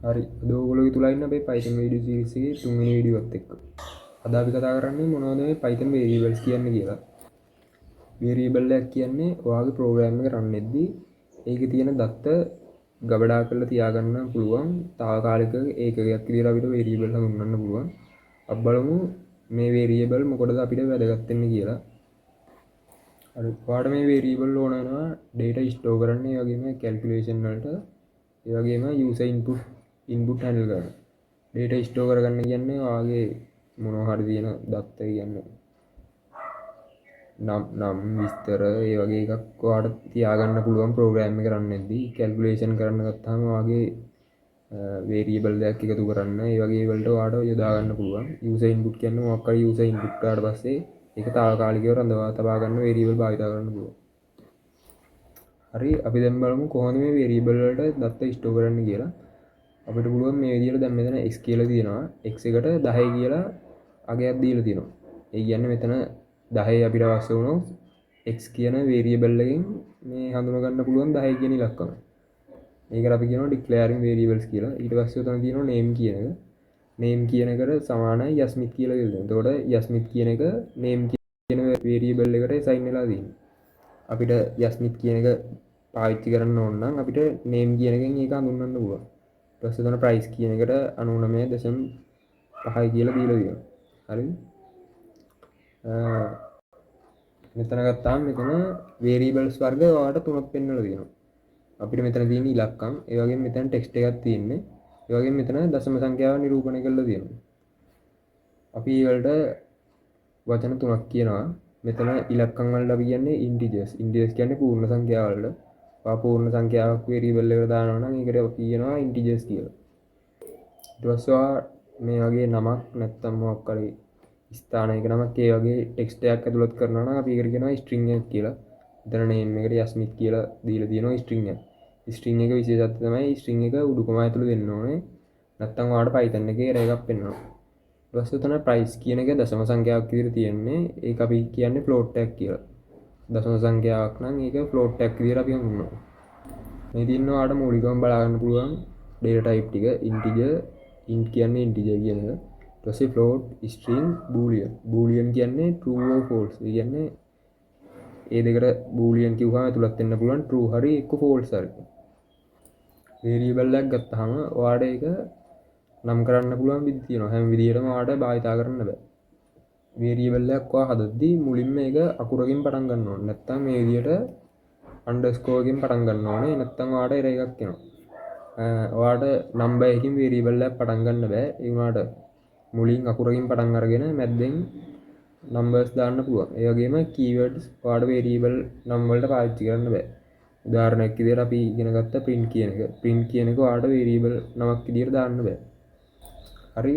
හරි, අද ඔයගොල්ලෝ තුලා ඉන්න අපේ Python video series එකේ තුන්වෙනි වීඩියෝ එකත් එක්ක. අද අපි කතා කරන්නේ මොනවද මේ Python variables කියන්නේ කියලා. Variable එකක් කියන්නේ ඔයාගේ program එක run වෙද්දී ඒකේ තියෙන දත්ත ගබඩා කරලා තියාගන්න පුළුවන් තාවකාලික ඒකකයක් විදිහට අපිට variable හඳුන්වන්න පුළුවන්. අපි බලමු මේ variable මොකටද අපිට වැදගත් වෙන්නේ කියලා. හරි, ඔයාලට මේ variable ඕන වෙනවා data store කරන්න, ඒ වගේම calculation වලට, ඒ වගේම user input handle කරන්න. Data store කරගන්න කියන්නේ ඔයාගේ මොනවා හරි තියෙන දත්ත කියන්නේ නම් විස්තර ඒ වගේ එකක් ඔයාලට තියාගන්න පුළුවන් program එක run වෙද්දී. Calculation කරන්න ගත්තාම ඔයාගේ variable දෙයක් එකතු කරන්න, ඒ වගේ වලට ඔයාලට යොදා ගන්න පුළුවන්. User input කියන්නේ මොකක් හරි user input කරාට පස්සේ ඒක තාවකාලිකව රඳවා තබා ගන්න variable භාවිතා කරන්න පුළුවන්. හරි, අපි දැන් බලමු කොහොමද මේ variable වලට දත්ත store කරන්න කියලා. අපිට පුළුවන් මේ විදිහට දැන් මෙතන x කියලා තියෙනවා. X එකට 10 කියලා අගයක් දීලා තියෙනවා. ඒ කියන්නේ මෙතන 10 අපිට අවශ්‍ය වුණොත් x කියන variable එකෙන් මේ හඳුනා ගන්න පුළුවන් 10 කියන ඉලක්කම. මේකට අපි කියනවා declaring variables කියලා. ඊට පස්සේ උතන තියෙනවා name කියන එක. Name කියන එකට සමානයි යස්මිත් කියලා කියලා දෙනවා. එතකොට යස්මිත් කියන එක name කියන variable එකට assign වෙලා තියෙනවා. අපිට යස්මිත් කියන එක පාවිච්චි කරන්න ඕන නම් අපිට name කියන එකෙන් ඒක හඳුන්වන්න පුළුවන්. ඊට පස්සේ උතන price කියන එකට 99.5 කියලා දීලා තියෙනවා. හරිද? මෙතන ගත්තාම මෙතන variables වර්ග ඔයාලට තුනක් පෙන්වලා තියෙනවා. අපිට මෙතන තියෙන ඉලක්කම්, ඒ වගේම මෙතන ටෙක්ස්ට් එකක් තියෙන්නේ. ඒ වගේම මෙතන දශම සංඛ්‍යාව නිරූපණය කරලා තියෙනවා. අපි ඒ වලට වචන තුනක් කියනවා. මෙතන ඉලක්කම් වලට අපි කියන්නේ integers. Integers කියන්නේ පූර්ණ සංඛ්‍යා වලට. ඔයා පූර්ණ සංඛ්‍යාවක් variable එකට දානවා නම් ඒකට අපි කියනවා integers කියලා. ඊට පස්සේ ඔයා මේ වගේ නමක් නැත්තම් මොකක් හරි ස්ථානයක නමක් ඒ වගේ ටෙක්ස්ට් එකක් ඇතුළත් කරනවා නම් අපි ඒකට කියනවා string එකක් කියලා. මෙතන name එකට යස්මිත් කියලා දීලා තියෙනවා string එක. String එක විශේෂත්වය තමයි string එක උඩුකම ඇතුළේ දෙන්න ඕනේ. නැත්තම් ඔයාලට Python එකේ error එකක් පෙන්වනවා. ඊට පස්සේ උතන price කියන එක දශම සංඛ්‍යාවක් විදිහට තියෙන්නේ. ඒක අපි කියන්නේ float එකක් කියලා. දශම සංඛ්‍යාවක් නම් ඒක float එකක් විදිහට අපි හඳුන්වනවා. මේ තියෙනවා ඔයාලට මූලිකවම බලා ගන්න පුළුවන් data type ටික. Integer, int කියන්නේ integer කියන එක. ඊට පස්සේ float, string, boolean. Boolean කියන්නේ true or false. ඒ කියන්නේ ඒ දෙකට boolean කිව්වම ඇතුළත් වෙන්න පුළුවන් true හරි එක්ක false හරි. Variable එකක් ගත්තාම ඔයාලට ඒක නම් කරන්න පුළුවන් විදි තියෙනවා. හැම විදියටම ඔයාලට භාවිතා කරන්න බෑ. Variable එකක් ඔයා හදද්දී මුලින්ම ඒක අකුරකින් පටන් ගන්න ඕනේ. නැත්තම් මේ විදියට underscore එකකින් පටන් ගන්න ඕනේ. නැත්තම් ඔයාලට error එකක් එනවා. ඔයාලට number එකකින් variable එකක් පටන් ගන්න බෑ. ඒ වුණාට මුලින් අකුරකින් පටන් අරගෙන මැද්දෙන් numbers දාන්න පුළුවන්. ඒ වගේම keywords ඔයාලට variable නම් වලට පාවිච්චි කරන්න බෑ. උදාහරණයක් විදියට අපි ඉගෙන ගත්ත print කියන එක. Print කියන එක ඔයාලට variable නමක් විදියට දාන්න බෑ. හරි,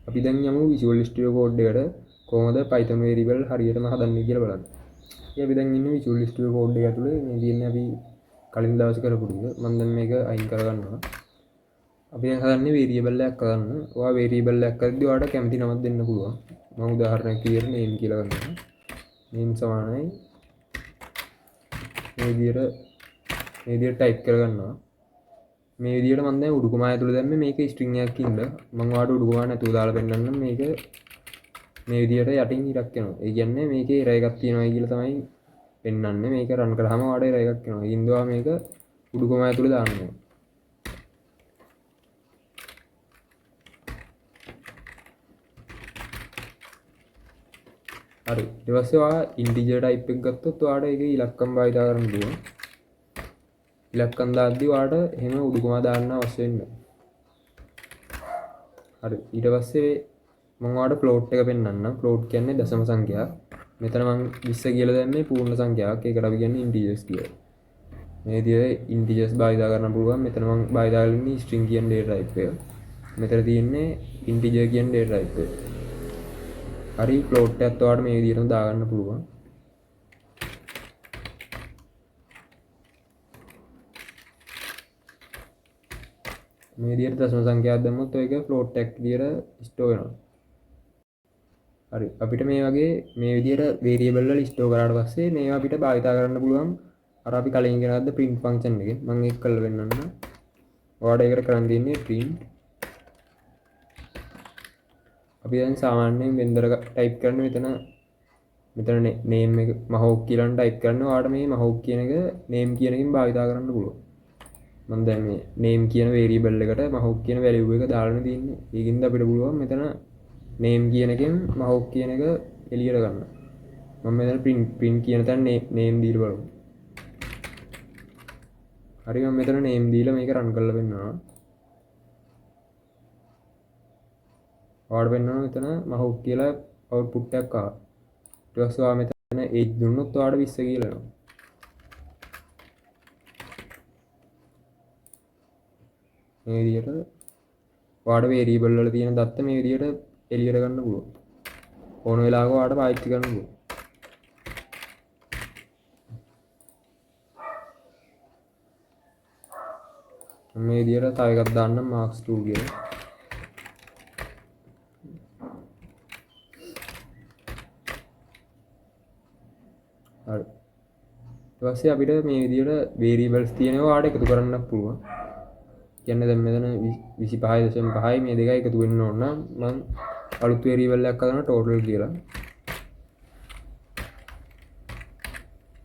අපි දැන් යමු Visual Studio Code එකට කොහොමද Python variable හරියටම හදන්නේ කියලා බලන්න. ඉතින් අපි දැන් ඉන්නේ Visual Studio Code එක ඇතුලේ. මේ තියෙන්නේ අපි කලින් දවසේ කරපු ටික. මම දැන් මේක අයින් කරගන්නවා. අපි දැන් හදන්නේ variable එකක් හදන්න. ඔයා variable එකක් හදද්දී ඔයාලට කැමති නමක් දෙන්න පුළුවන්. මම උදාහරණයක් විදියට name කියලා ගන්නවා. Name සමානයි මේ විදියට ටයිප් කරගන්නවා. මේ විදියට මම දැන් උඩුකමා ඇතුළේ දැම්මේ මේක ස්ට්‍රින්ග් එකක් හින්දා. මම ඔයාලට උඩුකමා නැතුව දාලා පෙන්නන්නම්. මේක මේ විදියට යටින් ඉරක් එනවා. ඒ කියන්නේ මේකේ එරර් එකක් තියෙනවා කියලා තමයි පෙන්නන්නේ. මේක රන් කරාම ඔයාලට එරර් එකක් එනවා. ඒ හින්දා ඔයා මේක උඩුකමා ඇතුළේ දාන්න ඕනේ. හරි, ඊට පස්සේ ඔයා ඉන්ටිජර් ටයිප් එක ගත්තොත් ඔයාලට ඒකේ ඉලක්කම් භාවිතා කරන්න පුළුවන්. ඉලක්කම් දාද්දි ඔයාලට එහෙම උඩුකමා දාන්න අවශ්‍ය වෙන්නේ නැහැ. හරි, ඊට පස්සේ මම ඔයාලට ෆ්ලෝට් එක පෙන්නන්නම්. ෆ්ලෝට් කියන්නේ දශම සංඛ්‍යා. මෙතන මම 20 කියලා දැම්මේ පූර්ණ සංඛ්‍යාවක්. ඒකට අපි කියන්නේ ඉන්ටිජර්ස් කියලා. මේ විදිහට ඉන්ටිජර්ස් භාවිතා කරන්න පුළුවන්. මෙතන මම භාවිතා කරන්නේ ස්ට්‍රින්ග් කියන ඩේටා ටයිප් එක. මෙතන තියෙන්නේ ඉන්ටිජර් කියන ඩේටා ටයිප් එක. හරි, ෆ්ලෝට් එකත් ඔයාලට මේ විදිහටම දාගන්න පුළුවන්. මේ විදිහට දශම සංඛ්‍යාවක් දැම්මොත් ඔය එක ෆ්ලෝට් එකක් විදිහට ස්ටෝර් වෙනවා. හරි, අපිට මේ වගේ මේ විදිහට වේරියබල් වල ස්ටෝර් කරාට පස්සේ මේවා අපිට භාවිතා කරන්න පුළුවන්. අර අපි කලින් ඉගෙන ගත්ත print function එකෙන් මම ඒක කරලා පෙන්නන්නම්. ඔයාලට ඒකට කරන්න තියෙන්නේ print. අපි දැන් සාමාන්‍යයෙන් වෙන්දර ටයිප් කරන මෙතන නේම් එක මහෝක් කියලා ටයිප් කරනවා. ඔයාලට මේ මහෝක් කියන එක නේම් කියන එකෙන් භාවිතා කරන්න පුළුවන්. මම දැන් මේ නේම් කියන වේරියබල් එකට මහෝක් කියන වැලියු එක දාලානේ තියෙන්නේ. ඒකින්ද අපිට පුළුවන් මෙතන නේම් කියන එකෙන් මහෝක් කියන එක එළියට ගන්න. මම මෙතන print කියන තැන නේම් දීලා බලමු. හරි, මම මෙතන නේම් දීලා මේක රන් කරලා පෙන්නනවා. ඔයාලට පෙන්නනවා මෙතන මහෝක් කියලා අවුට්පුට් එකක් ආවා. ඊට පස්සේ ඔයා මෙතන age දුන්නොත් ඔයාලට 20 කියලා එනවා. මේ විදිහට ඔයාලට වේරියබල් වල තියෙන දත්ත මේ විදිහට එළියට ගන්න පුළුවන්. ඕන වෙලාවක ඔයාලට පාවිච්චි කරන්න පුළුවන්. මේ විදිහට තව එකක් දාන්නම් marks 2 කියලා. හරි. ඊට පස්සේ අපිට මේ විදිහට වේරියබල්ස් තියෙනවා ඔයාලට එකතු කරන්නත් පුළුවන්. කියන්නේ දැන් මෙතන විසිපහයි දශම පහයි මේ දෙකයි එකතු වෙන්න ඕන නම් මං අලුත් වේරියබල් එකක් හදනවා ටෝටල් කියලා.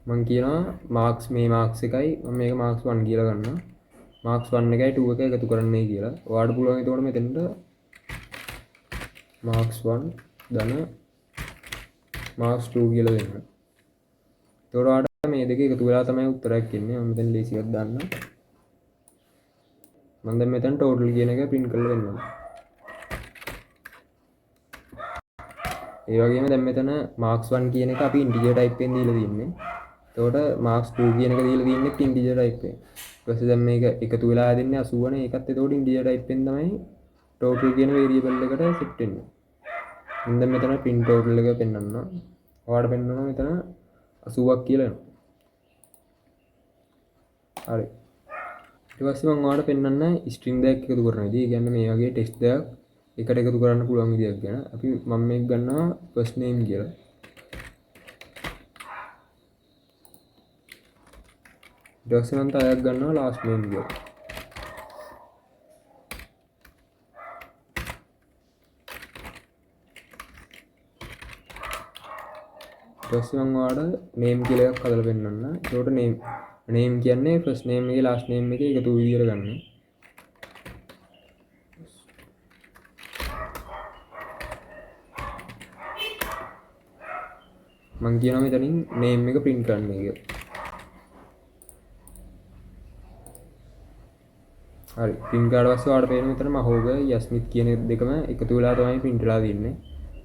මං කියනවා මාක්ස් මේ මාක්ස් එකයි මම මේක මාක්ස් 1 කියලා ගන්නවා. මාක්ස් 1 එකයි 2 එකයි එකතු කරන්නයි කියලා. ඔයාලට පුළුවන් එතකොට මෙතනට මාක්ස් 1 ධන මාක්ස් 2 කියලා දෙන්න. එතකොට ඔයාලට මේ දෙක එකතු වෙලා තමයි උත්තරයක් එන්නේ. මම මෙතන ලේසි එකක් දාන්නම්. මම දැන් මෙතන ටෝටල් කියන එක ප්‍රින්ට් කරලා දෙන්නම්. ඒ වගේම දැන් මෙතන මාක්ස් 1 කියන එක අපි ඉන්ටිජර් ටයිප් එකෙන් දීලා තින්නේ. එතකොට මාක්ස් 2 කියන එක දීලා තින්නේ ඉන්ටිජර් ටයිප් එකෙන්. ඊට පස්සේ දැන් මේක එකතු වෙලා හැදෙන්නේ 80 නේ. ඒකත් එතකොට ඉන්ටිජර් ටයිප් එකෙන් තමයි ටෝටල් කියන වේරියබල් එකට සෙට් වෙන්නේ. මම දැන් මෙතන ප්‍රින්ට් ටෝටල් එක පෙන්නන්නම්. ඔයාලට පෙන්නනවා මෙතන 80ක් කියලා එනවා. හරි. ඊට පස්සේ මම ඔයාලට පෙන්නන්න ස්ට්‍රින්ග් දෙකක් එකතු කරන විදිය. ඒ කියන්නේ මේ වගේ ටෙක්ස්ට් දෙකක් එකට එකතු කරන්න පුළුවන් විදියක් ගැන. මම මේක ගන්නවා ෆස්ට් නේම් කියලා. ඊට පස්සේ මම තව එකක් ගන්නවා ලාස්ට් නේම් කියලා. ඊට පස්සේ මම ඔයාලට නේම් කියලා එකක් හදලා පෙන්නන්න. ඒකට නේම් කියන්නේ ෆස්ට් නේම් එකේ ලාස්ට් නේම් එකේ එකතු විදියට ගන්න. මං කියනවා මෙතනින් නේම් එක ප්‍රින්ට් කරන්න කියලා. හරි, ප්‍රින්ට් කරාට පස්සේ ඔයාලට පේනවා මෙතන මහෝග යස්මිත් කියන දෙකම එකතු වෙලා තමයි ප්‍රින්ට් වෙලා තියෙන්නේ.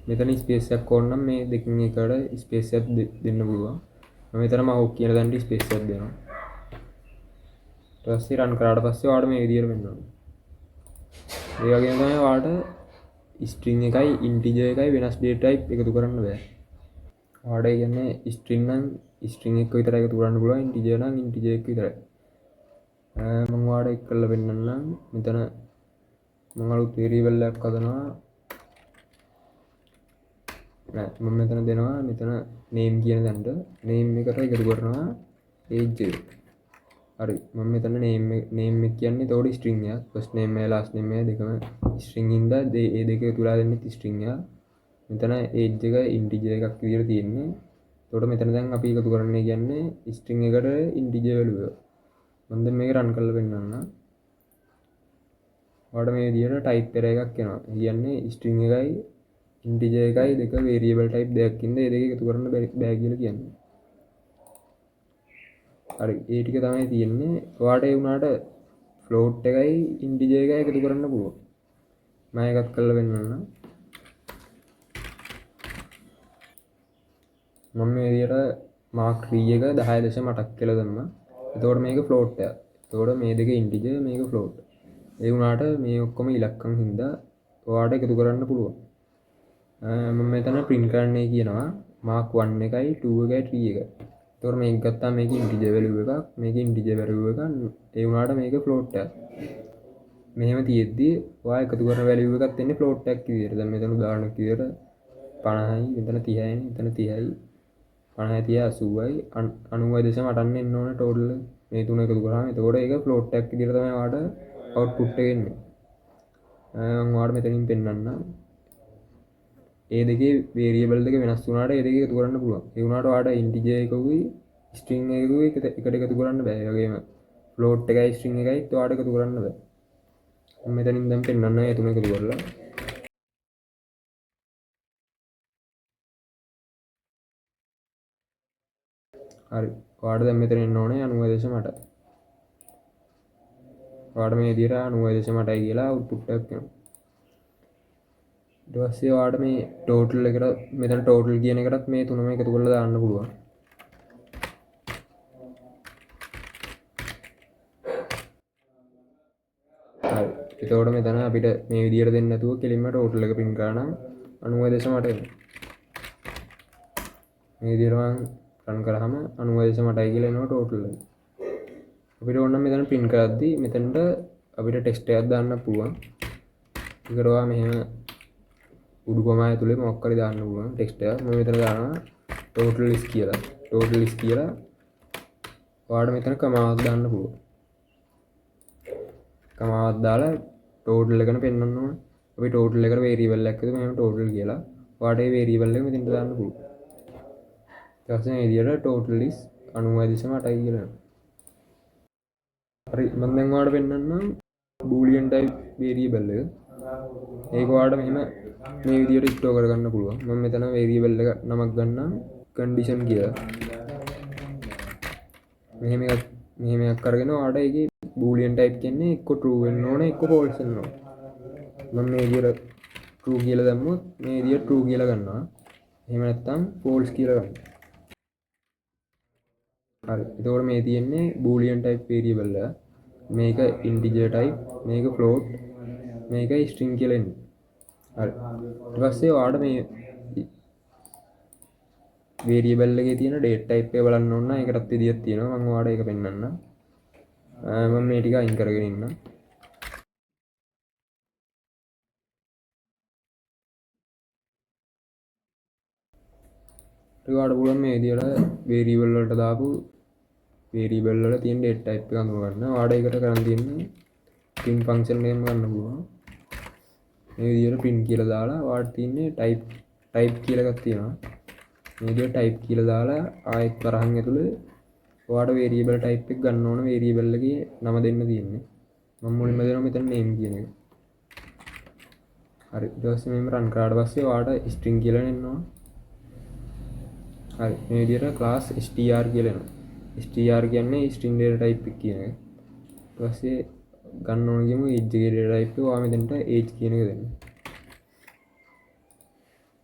මෙතන ස්පේස් එකක් ඕන නම් මේ දෙකින් එකට ස්පේස් එකක් දෙන්න පුළුවන්. මම මෙතන මහෝග කියන තැනට ස්පේස් එකක් දෙනවා. ඊට පස්සේ රන් කරාට පස්සේ ඔයාලට මේ විදියට වෙන්න ඕනේ. ඒ වගේම තමයි ඔයාලට ස්ට්‍රින්ග් එකයි ඉන්ටිජර් එකයි වෙනස් ඩේටා ටයිප් එකතු කරන්න බෑ. ඔයාලට ඒ කියන්නේ ස්ට්‍රින්ග් නම් ස්ට්‍රින්ග් එක විතරයි එකතු කරන්න පුළුවන්, ඉන්ටිජර් නම් ඉන්ටිජර් එක විතරයි. මම ඔයාලට එක් කරලා පෙන්නන්නම්. මෙතන මම අලුත් වේරියබල් එකක් හදනවා. නෑ, මම මෙතන දෙනවා මෙතන නේම් කියන තැනට නේම් එකට එකතු කරනවා ඒජ් එක. හරි, මම මෙතන නේම් එක කියන්නේ එතකොට ස්ට්‍රින්ග් එකක්. ෆස්ට් නේම් එක ලාස්ට් නේම් එක දෙකම ස්ට්‍රින්ග් හින්දා ඒ දෙක එකතු වෙලා දෙන්නේ ස්ට්‍රින්ග් එක. මෙතන ඒජ් එක ඉන්ටිජර් එකක් විදියට තියෙන්නේ. එතකොට මෙතන දැන් අපි එකතු කරන්නේ කියන්නේ ස්ට්‍රින්ග් එකට ඉන්ටිජර් වැලියු එක. මම දැන් මේක රන් කරලා පෙන්නන්නම්. ඔයාලට මේ විදියට ටයිප් එරර් එකක් එනවා. ඒ කියන්නේ ස්ට්‍රින්ග් එකයි ඉන්ටිජර් එකයි දෙක වේරියබල් ටයිප් දෙකක් ඉඳලා ඒ දෙක එකතු කරන්න බෑ කියලා කියන්නේ. හරි, ඒ ටික තමයි තියෙන්නේ. ඔයාලට ඒ වුණාට ෆ්ලෝට් එකයි ඉන්ටිජර් එකයි එකතු කරන්න පුළුවන්. මම ඒකත් කරලා පෙන්නන්නම්. මම මේ විදියට මාක් 3 එක 10.8ක් කියලා දැම්මා. එතකොට මේක ෆ්ලෝට් එකක්. එතකොට මේ දෙක ඉන්ටිජර් මේක ෆ්ලෝට්. ඒ වුණාට මේ ඔක්කොම ඉලක්කම් හින්දා ඔයාලට එකතු කරන්න පුළුවන්. මම මෙතන ප්‍රින්ට් කරන්නේ කියනවා මාක් 1 එකයි 2 එකයි 3 එකයි. එතකොට මේක ගත්තාම මේක ඉන්ටිජර් වැලියු එකක්, මේක ඉන්ටිජර් වැලියු එකක්. ඒ වුණාට මේක ෆ්ලෝට් එකක්. මෙහෙම තියෙද්දි ඔයා එකතු කරන වැලියු එකක් එන්නේ ෆ්ලෝට් එකක් විදියට. දැන් මෙතන උදාහරණයක් විදියට 50යි, මෙතන 30යි, මෙතන 30යි, 50යි 30යි 80යි, අනූවයි දශම අටක් එන්න ඕනේ ටෝටල් මේ තුන එකතු කරාම. එතකොට ඒක ෆ්ලෝට් එකක් විදියට තමයි ඔයාට අවුට්පුට් එක එන්නේ. මම ඔයාලට මෙතනින් පෙන්නන්නම්. ඒ දෙකේ වේරියබල් දෙක වෙනස් වුණාට ඒ දෙක එකතු කරන්න පුළුවන්. ඒ වුණාට ඔයාලට ඉන්ටිජර් එකකුයි ස්ට්‍රින්ග් එකකුයි එකට එකතු කරන්න බෑ. ඒ වගේම ෆ්ලෝට් එකයි ස්ට්‍රින්ග් එකයිත් ඔයාලට එකතු කරන්න බෑ. මම මෙතනින් දැන් පෙන්නන්නම් ඒ තුන එකතු කරලා. හරි. ඔයාලට දැන් මෙතන එන්න ඕනේ 90.8. ඔයාලට මේ විදිහට 90.8යි කියලා අවුට්පුට් එකක් එනවා. ඊට පස්සේ ඔයාලට මේ ටෝටල් එකට මෙතන ටෝටල් කියන එකටත් මේ තුනම එකතු කරලා දාන්න පුළුවන්. හරි. එතකොට මෙතන අපිට මේ විදිහට දෙන්න නැතුව කෙලින්ම ටෝටල් එක ප්‍රින්ට් කරා නම් 90.8 එනවා. මේ විදිහට මං රන් කරාම 90.8යි කියලා එනවා ටෝටල් එක. අපිට ඕන නම් මෙතන ප්‍රින්ට් කරද්දී මෙතනට අපිට ටෙක්ස්ට් එකක් දාන්න පුළුවන්. ඒකට ඔයා මෙහෙම උඩු කොමා ඇතුලේ මොකක් හරි දාන්න පුළුවන් ටෙක්ස්ට් එකක්. මම මෙතන දානවා ටෝටල් is කියලා. ටෝටල් is කියලා ඔයාලට මෙතන කමාවක් දාන්න පුළුවන්. කමාවක් දාලා ටෝටල් එකන පෙන්වන්න ඕනේ. අපි ටෝටල් එකට වේරියබල් එකක් හදුවා මෙහෙම ටෝටල් කියලා. ඔයාලට මේ වේරියබල් එක මෙතනට දාන්න පුළුවන්. ඊට පස්සේ මේ විදියට ටෝටල් is 90.8යි කියලා එනවා. හරි, මම දැන් ඔයාලට පෙන්වන්නම් බූලියන් ටයිප් වේරියබල් එක. ඒක ඔයාලට මෙහෙම මේ විදියට ස්ටෝර් කරගන්න පුළුවන්. මම මෙතන වේරියබල් එක නමක් ගන්නම් කන්ඩිෂන් කියලා. මෙහෙම එකක් අරගෙන ඔයාලට ඒකේ බූලියන් ටයිප් කියන්නේ එක්ක ට්‍රූ වෙන්න ඕනේ එක්ක ෆෝල්ස් වෙන්න ඕනේ. මම මේ විදියට ට්‍රූ කියලා දැම්මොත් මේ විදියට ට්‍රූ කියලා ගන්නවා. එහෙම නැත්නම් ෆෝල්ස් කියලා ගන්නවා. හරි. එතකොට මේ තියෙන්නේ බූලියන් ටයිප් වේරියබල් එක. මේක ඉන්ටිජර් ටයිප්, මේක ෆ්ලෝට්, මේක ස්ට්‍රින්ග් කියලා එන්නේ. හරි. ඊට පස්සේ ඔයාලට මේ වේරියබල් එකේ තියෙන ඩේට් ටයිප් එක බලන්න ඕන නම් ඒකටත් විදියක් තියෙනවා. මම ඔයාලට ඒක පෙන්නන්නම්. මම මේ ටික අයින් කරගෙන ඉන්නම්. ඊට ඔයාලට පුළුවන් මේ විදියට වේරියබල් වලට දාපු වේරියබල් වල තියෙන ඩේට් ටයිප් එක අඳුර ගන්න. ඔයාලට ඒකට කරන් තියෙන්නේ print function එකෙන්ම ගන්න පුළුවන්. මේ විදියට print කියලා දාලා ඔයාලට තියෙන්නේ type කියලා එකක් තියෙනවා. මේ විදියට type කියලා දාලා ආයෙත් වරහන් ඇතුලේ ඔයාලට වේරියබල් ටයිප් එක ගන්න ඕන වේරියබල් එකේ නම දෙන්න තියෙන්නේ. මම මුලින්ම දෙනවා මෙතන name කියන එක. හරි. ඊට පස්සේ මෙහෙම රන් කරාට පස්සේ ඔයාලට string කියලා එනවා. හරි. මේ විදියට class str කියලා එනවා. str කියන්නේ string data type එක කියන එක. ඊට පස්සේ ගන්න ඕන කියමු age එකේ data type එක. ඔයා මෙතනට age කියන එක දෙන්න.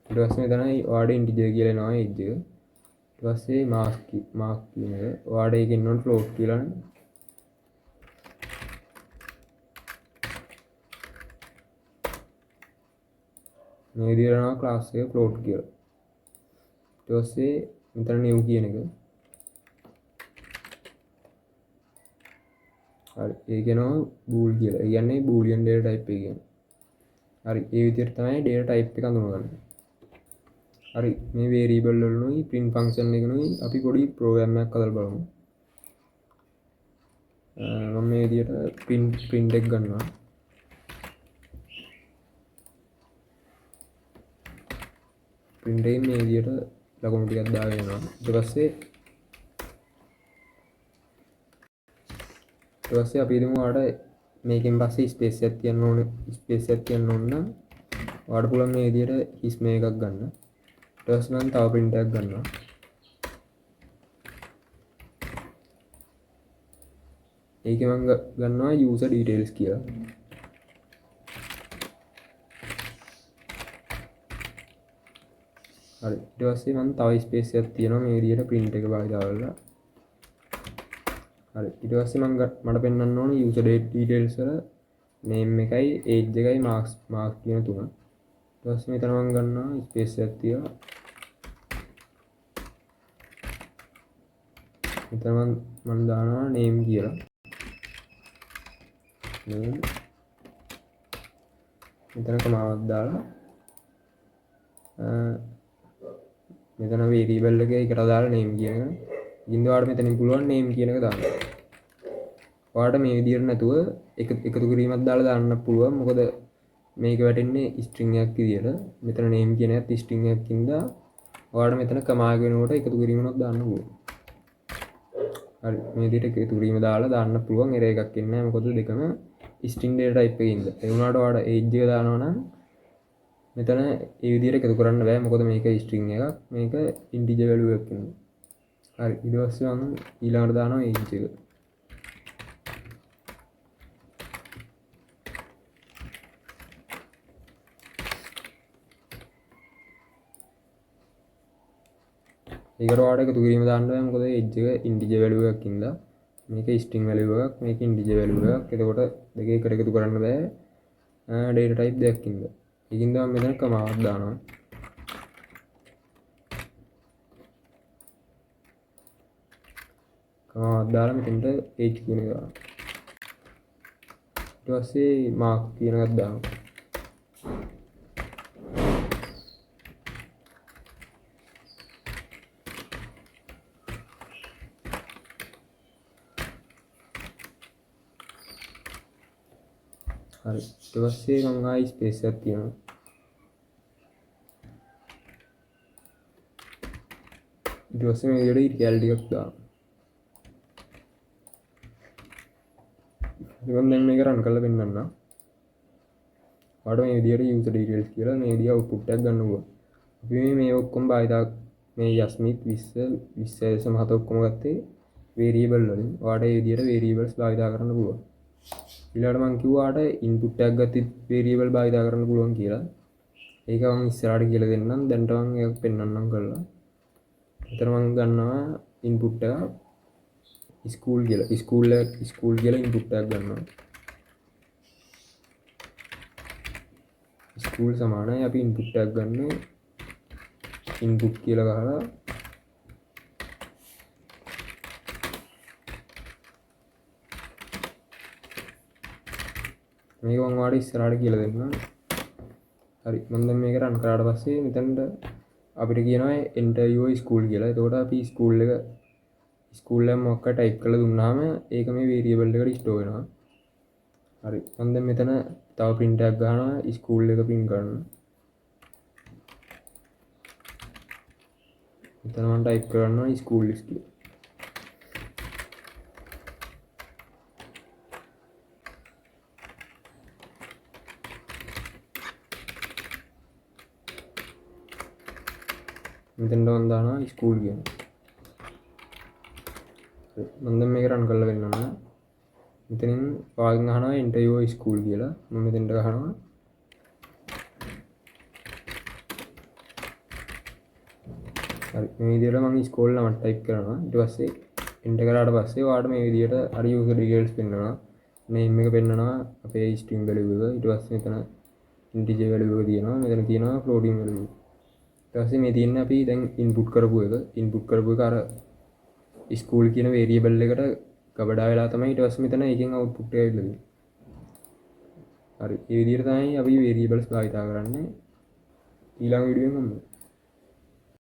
ඊට පස්සේ මෙතන ඔයාලට integer කියලා එනවා age එක. ඊට පස්සේ mark කියන එක. ඔයාලට ඒක එන්න ඕන float කියලා නේ. මේ විදිහට එනවා class එක float කියලා. ඊට පස්සේ මෙතන new කියන එක. හරි, ඒක එනවා bool කියලා. ඒ කියන්නේ boolean data type එක කියන්නේ. හරි, ඒ විදිහට තමයි data type එක අඳුනගන්නේ. හරි, මේ variable වලුයි print function එකනුයි අපි පොඩි program එකක් හදලා බලමු. මම මේ විදිහට print එක ගන්නවා. print එකෙන් මේ විදිහට ලකුණු ටිකක් දාගෙන යනවා. ඊට පස්සේ අපි හිතමු ඔයාලට මේකෙන් පස්සේ ස්පේස් එකක් තියන්න ඕනේ. ස්පේස් එකක් තියන්න ඕන නම් ඔයාලට පුළුවන් මේ විදිහට හිස් මේ එකක් ගන්න. ඊට පස්සේ මම තව print එකක් ගන්නවා. ඒකේ මම ගන්නවා user details කියලා. හරි, ඊට පස්සේ මම තව ස්පේස් එකක් තියනවා මේ විදිහට print එක භාවිත කරලා. හරි, ඊට පස්සේ මම මට පෙන්වන්න ඕන user details වල name එකයි age එකයි marks කියන තුන. ඊට පස්සේ මෙතන මම ගන්නවා ස්පේස් එකක් තියලා. මෙතන මම දානවා name කියලා. name මෙතන කමාවක් දාලා මෙතන වේරියබල් එක එකට දාලා name කියන එක. ඉතින් ඔයාලට මෙතනින් පුළුවන් name කියන එක දාන්න. ඔයාලට මේ විදියට නැතුව එකතු කිරීමක් දාලා දාන්න පුළුවන්. මොකද මේක වැටෙන්නේ ස්ට්‍රින්ග් එකක් විදියට. මෙතන නේම් කියන එකත් ස්ට්‍රින්ග් එකක් හින්දා ඔයාලට මෙතන කමා වෙනකොට එකතු කිරීමක් දාන්න පුළුවන්. හරි, මේ විදියට එකතු කිරීම දාලා දාන්න පුළුවන්. එරර් එකක් එන්නේ නැහැ. මොකද දෙකම ස්ට්‍රින්ග් ඩේටා ටයිප් එකේ ඉඳලා. ඒ වුණාට ඔයාලට ඒජ් එක දානවා නම් මෙතන ඒ විදියට එකතු කරන්න බෑ. මොකද මේක ස්ට්‍රින්ග් එකක්, මේක ඉන්ටිජර් වැලියු එකක් වෙනවා. හරි, ඊට පස්සේ මම ඊළඟට දානවා ඒජ් එක. ඒකට ඔයාලට එකතු කිරීම දාන්න බෑ. මොකද ඒජ් එක ඉන්ටිජර් වැලියු එකක් හින්දා. මේක ස්ට්‍රින්ග් වැලියු එකක්, මේක ඉන්ටිජර් වැලියු එකක්. එතකොට දෙක එකට එකතු කරන්න බෑ. ඩේටා ටයිප් දෙකක් හින්දා. ඒකින්ද මම මෙතන කමාවක් දානවා. කමාවක් දාලා මෙතනට ඒජ් කියන එක දානවා. ඊට පස්සේ මාක් කියන එකක් දානවා. හරි, ඊට පස්සේ මම ආයි ස්පේස් එකක් තියනවා. ඊට පස්සේ මේ විදිහට ඉරි කැලි ටිකක් දානවා. ඉතින් මම දැන් මේක රන් කරලා පෙන්නන්නම්. ඔයාලට මේ විදිහට user details කියලා මේ විදිහ output එකක් ගන්න පුළුවන්. අපි මේ ඔක්කොම භාවිතා මේ යස්මිත් 20 20.7 ඔක්කොම ගත්තේ variable වලින්. ඔයාලට මේ විදිහට variables භාවිතා කරන්න පුළුවන්. ඊළඟට මං කිව්වා ඔයාලට input එකක් ගත්තත් variable භාවිතා කරන්න පුළුවන් කියලා. ඒක මං ඉස්සරහට කියලා දෙන්නම්. දැන්ට මං ඒක පෙන්නන්නම් කරලා. මෙතන මං ගන්නවා input එක ස්කූල් කියලා. ස්කූල් කියලා input එකක් ගන්නවා. ස්කූල් සමානයි අපි input එකක් ගන්න input කියලා ගහලා මේක මං ඔයාලට ඉස්සරහට කියලා දෙන්නම්. හරි, මං දැන් මේක රන් කරාට පස්සේ මෙතනට අපිට කියනවා enter your school කියලා. එතකොට අපි ස්කූල් එක මොකක් හරි ටයිප් කරලා දුන්නාම ඒක මේ වේරියබල් එකට ස්ටෝර් වෙනවා. හරි, මං දැන් මෙතන තව print එකක් ගහනවා ස්කූල් එක print කරන්න. මෙතන මං ටයිප් කරනවා ස්කූල් ලිස්ට් කියලා. මෙතනට මං දානවා ස්කූල් කියන. හරි, මං දැන් මේක රන් කරලා පෙන්නන්න. මෙතනින් ඔයාගෙන් අහනවා enter your school කියලා. මම මෙතනට ගහනවා හරි, මේ විදිහට මං ස්කූල් නමක් ටයිප් කරනවා. ඊට පස්සේ එන්ටර් කරාට පස්සේ ඔයාලට මේ විදිහට අර user details පෙන්නනවා. නේම් එක පෙන්නනවා අපේ ස්ට්‍රින්ග් වැලියු එක. ඊට පස්සේ මෙතන ඉන්ටිජර් වැලියු එක තියෙනවා. මෙතන තියෙනවා ෆ්ලෝටිං වැලියු එක. ඊට පස්සේ මේ තියෙන්නේ අපි දැන් ඉන්පුට් කරපු එක. ඉන්පුට් කරපු එක අර ස්කූල් කියන වේරියබල් එකට ගබඩා වෙලා තමයි ඊට පස්සේ මෙතන එකෙන් අවුට්පුට් එක ඇවිල්ලා තියෙන්නේ. හරි, මේ විදිහට තමයි අපි වේරියබල්ස් භාවිතා කරන්නේ. ඊළඟ වීඩියෝ එකෙන් හම්බෙමු.